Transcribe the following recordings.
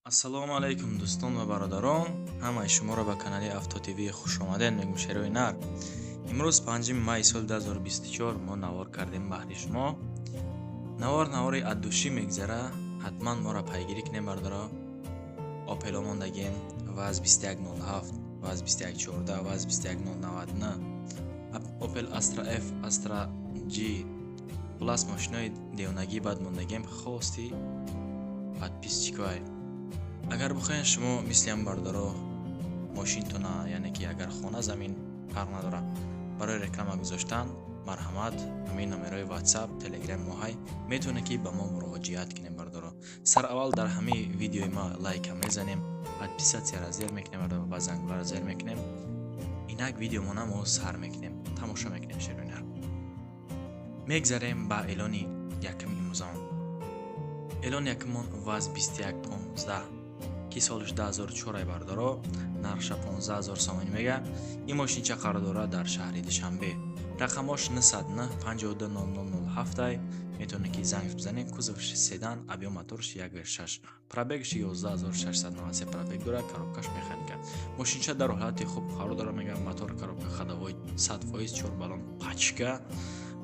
Ассалому алайкум, дӯстон ва бародарон! Ҳамаи шуморо ба канали Авто ТВ хушомадед мегӯм. Шерои нар, имрӯз 5 майи соли 2024 мо навор кардем баҳри шумо. Навор навори от души мегзара, ҳатман моро пайгирӣ кунем, бародаро. Опело мондагем, ВАЗ 2107, ВАЗ 2114, ВАЗ 21099, Опел Астра Ф, Астра G, хулас, мошинои девонагӣ бад мондагем. Хости подписчикой, агар бихоҳед шумо мисли ҳам, бародаро, мошинтона, яъне ки агар хона, замин, фарқ надорад, барои реклама гузоштан, марҳамат, ҳамин номерои WhatsApp, Telegram моҳай, метавонед ки ба мо муроҷиат кунем. Бародаро, сараввал дар ҳамаи видеои ма лайка мезанем, подписатсияра зер мекунем ва зангуларо зер мекунем. Инак видеомона мо сар мекунем, тамошо мекунем. Шероинар, мегзарем ба эълони якуми имрӯзамон. Эълони якумон ВАЗ 2115, ки солиш 2004, бардаро, нархша 15 000 сомонӣ мега. Ин мошинча қарор дорад дар шаҳри Душанбе. Рақамош 909 52 0007, метавонед ки занг бизанед. Кузовш седан, объём моторш 1,6, пробегш 11 693 пробег дорад, коробкаш механика. Мошинча дар ҳолати хуб қарор дорад, мега. Мотор, коробка, ходовой 100%, чор баллон пачка,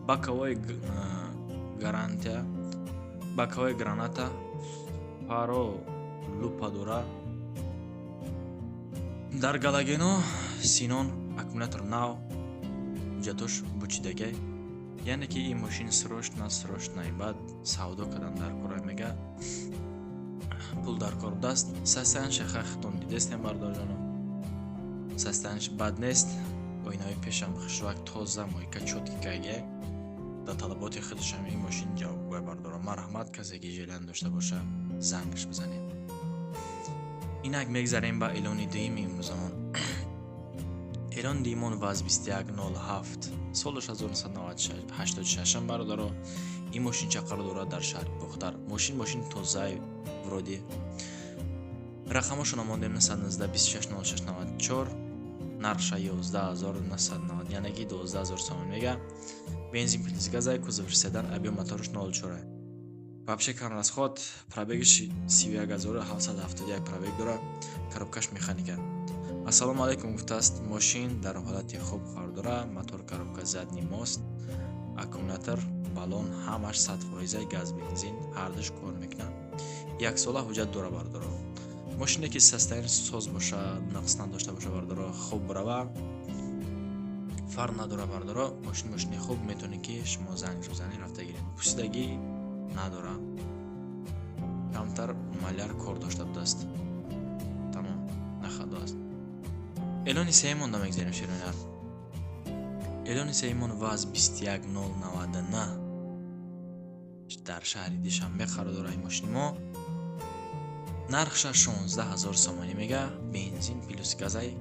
боковой гарантия, боковой граната, фаро лупа дора, дар галогено, ксенон, аккумулятор нав, ҳуҷҷатош бучидагай. Яъне ки ин мошин срочно, срочно баъд савдо кардан дар кора, мега, пул дар кор будааст. Состоянияша хахтон дидестем, бародарҷоно, состоянияш бад нест. Оинаҳои пешам хушрӯак, тоза, мойка чёткий кайге, дар талаботи худашам ин мошин ҷавобгӯя. Бардора, марҳамат, касе ки желание дошта боша, зангаш бизанед. Инак мегзарем ба эълони дуюми имрӯзамон. Эълони дуюмон ВАЗ 2107, солаш 1986, бародаро. Ин мошинча қарор дорад дар шаҳри Бохтар. Мошин мошини тозаи вроде. Рақамошона мондем: 919 26 06 94. Нархша 11 990, яъне ки 12 000 сомон мега. Бензин плюс газай, кузовш седан, объём моторш 04, вообще кам расход, пробегиш 31 771 пробег дорад, коробкаш механика. Ассалому алайкум гуфтааст, мошин дар ҳолати хуб қарор дорад. Мотор, коробка, задний мост, аккумулятор, баллон ҳамаш 100%, газ, бензин ҳардуш кор мекунад. Яксола ҳуҷҷат дора, бардоро. Мошине ки состояние соз боша, нақс надошта боша, бардоро, хуб рава, фарқ надора, бардоро. Мошин мошини хуб, метавонед ки шумо занг бизанед, рафта гиред. Пусидагӣ надора, камтар маляр кор дошта будааст, тамом, нахадо аст. Эълони сеюмонда мегзарем, шеронар. Эълони сеюмон ВАЗ 21099, дар шаҳри Душанбе қарор дорад ин мошини мо. Нархша 16 000 сомонӣ мега. Бензин плюс газай,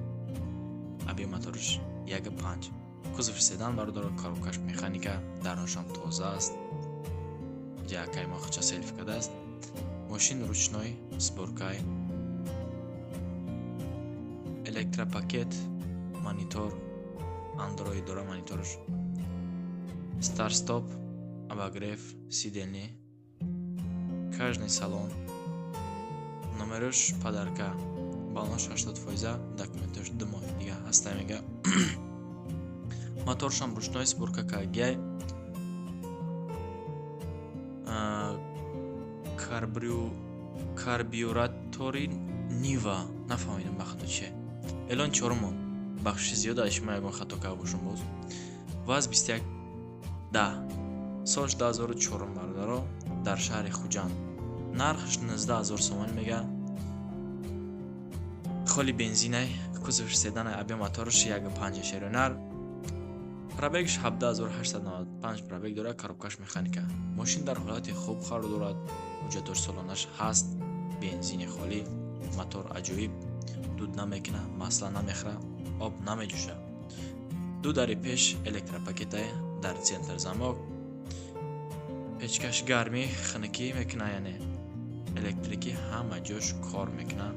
объём моторш 1,5, кузов седан, бародаро, коробкаш механика, даруншам тоза аст. Ҷакай мохча селфи кардааст. Мошин ручной сборкай, электропакет, монитор андроид дора, мониторш старт стоп, обогрев сидений, кожаный салон, номерош подарка, баллонош 80%, документош 2 моҳи дига ҳаста, мега. Моторшам ручной сборка кагяй, карбюратори Нива. Нафаҳмидам, ба хато чие. Эълон чорумон, бахшиши зиёд, аз шумо ягон хато карда бошам боз. ВАЗ 2110, солш 2004, бародаро, дар шаҳри Хуҷанд. Нархш 19 000 сомонӣ мега. Холи бензинай, кузовш седанай, объём моторш 1,5, шеронар, пробегш 17 895 пробег дорад, коробкаш механика. Мошин дар ҳолати хуб қарор дорад, ҳуҷҷатош солонааш ҳаст, бензини холӣ, мотор аҷоиб, дуд намекунад, масла намехӯрад, об намеҷӯшад. Ду дари пеш электропакетай, дар центр замок, печкаш гармӣ, хунукӣ мекунад, яъне электрикӣ, ҳама ҷош кор мекунад.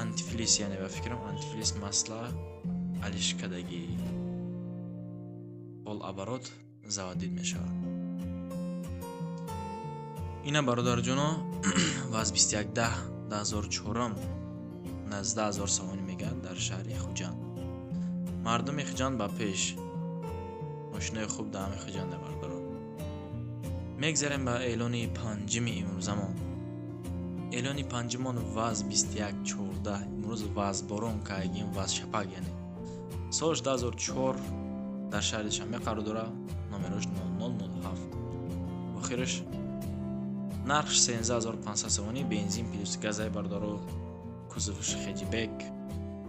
Антифриз, яъне ба фикрам, антифриз, масла алишкадагӣ, полоборот заводить мешавад. Ина бародарҷоно, ВАЗ 2110 2004, 19 000 сомонӣ мега, дар шаҳри Хуҷанд. Мардуми Хуҷанд ба пеш, мошинои хуб дар ҳами Хуҷанда, бародаро. Мегзарем ба эълони панҷуми имрӯзамон. Эълони панҷумон ВАЗ 2114. Имрӯз ВАЗ борон кайгим, ВАЗ шапак, яъне солш 2004, дар шаҳри Душанбе қарор дорад, номерош 0007 охираш, нархш 13 500 сомонӣ, бензин плюс газай, бародаро. Кузовш хэтчбек,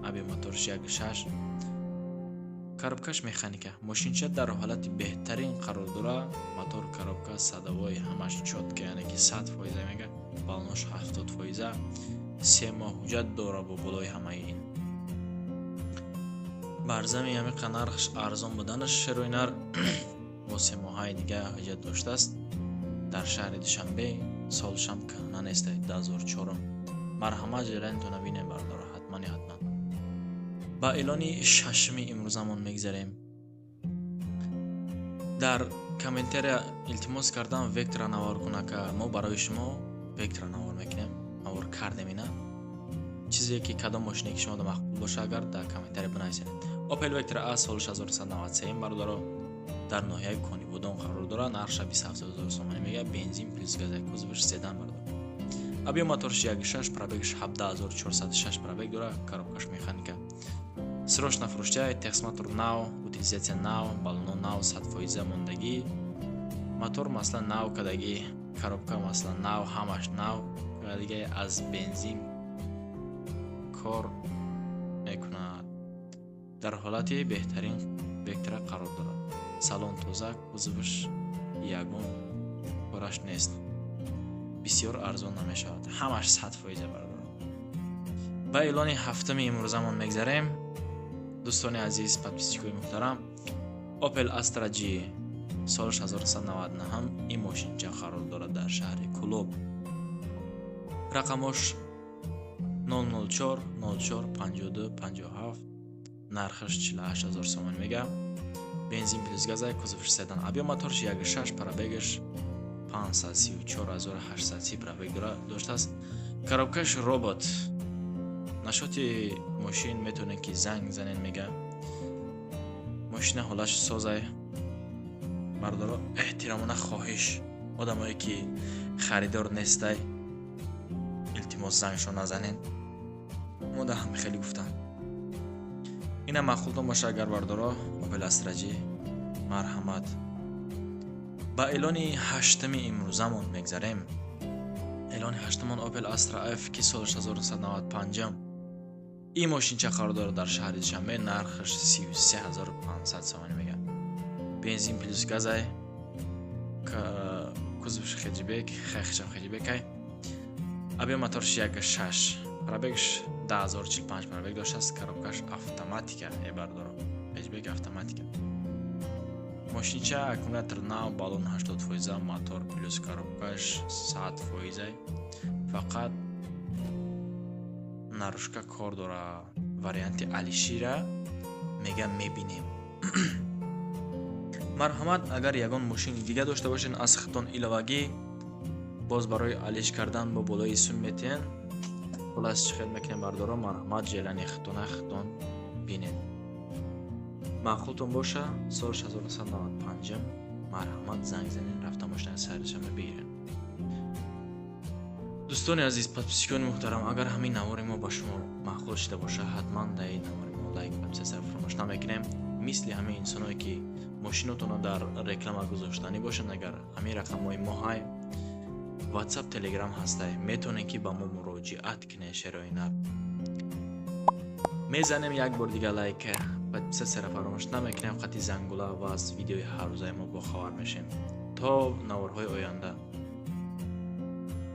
объём моторш 1,6, коробкаш механика. Мошинча дар ҳолати беҳтарин қарор дорад. Мотор, коробка, ходовой ҳамаш чётко, яъне ки 100% мега, баллонош 70%, 3 моҳ ҳуҷҷат дора. Бо болои ҳамаи ин, бар зами ҳамиқа нархш арзон буданаш, шероинар бо 3 моҳаи дига ҳуҷҷат доштааст, дар шаҳри Душанбе, солшам кӯҳна неста, 2004. Марҳамат, ҷараёнтона бинем, бародаро, ҳатмани ҳатман. Ба эълони шашуми имрӯзамон мегзарем. Дар комментария илтимос кардам Вектора навор кунака. Мо барои шумо Вектора навор мекунем, навор кардем. Ина чизе ки кадом мошине ки шумода мақбул боша, агар дар комментария бинависед. Опел Вектора А, соли 1993, бародаро, дар ноҳияи Конибодом қарор дорад, нархша 27 000 сомонӣ мега, бензин плюс газай, кузовш седан, бародаро. Объём моторш 1,6, пробегш 17 406 пробег дорад, коробкаш механика. Срочно фурӯштия, техосмотр нав, утилизация нав, баллоно нав, 100% мондагӣ, мотор масалан нав кардагӣ, коробка масалан нав, ҳамаш нав дига, аз бензин кор мекунад. Дар ҳолати беҳтарин Вектора қарор дорад, салон тоза, кузовш ягон кораш нест, бисёр арзон намешавад, ҳамаш 100%, бародарон. Ба эълони ҳафтуми имрӯзамон мегзарем, дӯстони азиз, подписчикои муҳтарам. Opel Astra G, соли 1999, ин мошинча қарор дорад дар шаҳри Кӯлоб, рақамош 004 04 52 57, нархаш 48 000 сомонӣ мега, бензин плюс газай, кузовш седан, объём моторш 1,6, пробегаш 534 830 пробег доштааст, коробкаш робот. Насчёти мошин метавонед ки занг занед, мега, мошина ҳолаш созай, бародаро. Эҳтиромона хоҳиш, одамое ки харидор нестай, илтимос, зангшо назанед. Мо да ҳами хеле гуфтам. Инам маъқултон боша агар, бародаро, Опел Астра G, марҳамат. Ба эълони ҳаштами имрӯзамон мегзарем. Эълони ҳаштумон Опел Астра F, ки соли 1995, ин мошинча қарор дорад дар шаҳри Душанбе, нархаш 33 500 сомонӣ мега, бензин плюс газай, кузовш хэтчбек, хехчам хэтчбекай, объём моторш 1,6, пробегш 10 045 пробег доштааст, коробкаш автоматика. Э, бародаро, хэтчбек, автоматика. Мошинча аккумулятор нав, баллон 80%, мотор плюс коробкаш 100%, фақат наружка кор дора. Варианти алишира мега, мебинем. Марҳамат, агар ягон мошини дига дошта бошед аз худтон иловагӣ, боз барои алиш кардан бо болои сум метиҳен. Хулас, чӣ хел мекунем, бардоро? Марҳамат, желание худтона худтон бинед. Маъқултон боша, соли 1995, марҳамат, занг занед, рафта мошинаи саришама бигиред. Дӯстони азиз, подписчикони муҳтарам, агар ҳамин навори мо ба шумо маъқул шида боша, ҳатман дар ин навори мо лайк, подписаться фаромӯш намекунем. Мисли ҳамин инсоное ки мошинотонро дар реклама гузоштанӣ бошанд, агар ҳамин рақамҳои мо ҳай, WhatsApp, Telegram ҳастай, метавонед ки ба мо муроҷиат кунед. Шерои нар мезанем, як бор дига лайк, подписаться фаромӯш намекунем, қати зангула, ва аз видеои ҳаррӯзаи мо бохабар мешем. То наворҳои оянда.